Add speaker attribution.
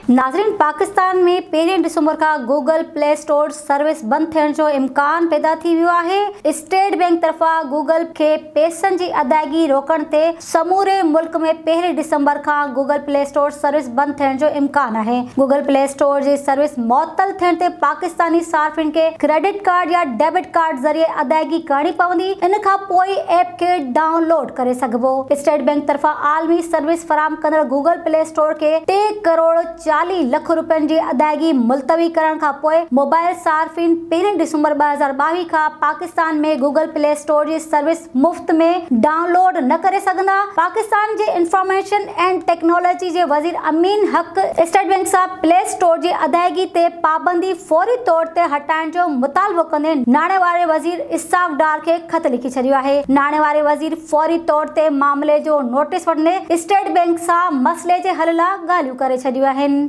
Speaker 1: ناظرين پاڪستان ۾ پهرين ڊسمبر کان گوگل پلي اسٽور سروس بند ٿيڻ جو امڪان پيدا ٿي ويو آهي. اسٽيٽ بئنڪ طرفان گوگل کي پئسن جي ادائگي روڪڻ تي سموري ملڪ ۾ پهرين ڊسمبر کان گوگل پلي اسٽور سروس بند ٿيڻ جو امڪان آهي. گوگل پلي اسٽور جي سروس معطل ٿيڻ تي پاڪستاني صارفين کي ڪريڊٽ ڪارڊ يا ڊيبٽ ڪارڊ ذريعي ادائگي ڪرڻي پوندي، ان کان پوء ئي ايپ کي ڊائون لوڊ ڪري سگهبو. اسٽيٽ بئنڪ طرفان عالمي سروس فراهم ڪندڙ گوگل پلي اسٽور کي 3 ڪروڙ 40 لک روپين جي ادائگي ملتوي ڪرڻ کان پوء موبائل صارفين پهرين ڊسمبر 2022 کان پاڪستان ۾ گوگل پلي اسٽور جي سروس مفت ۾ ڊائون لوڊ نه ڪري سگهندا. پاڪستان جي انفارميشن اينڊ ٽيڪنالاجي جي وزير امين حق اسٽيٽ بئنڪ سان پلي اسٽور جي ادائگي تي پابندي فوري طور تي هٽائڻ جو مطالبو ڪندي ناڻي واري وزير اسحاق ڊار کي خط لکي ڇڏيو آهي. ناڻي واري وزير فوري طور تي معاملي جو نوٽيس وٺندي اسٽيٽ بئنڪ سان مسئلي جي حل لا ڳالهيون ڪري ڇڏيون آهن.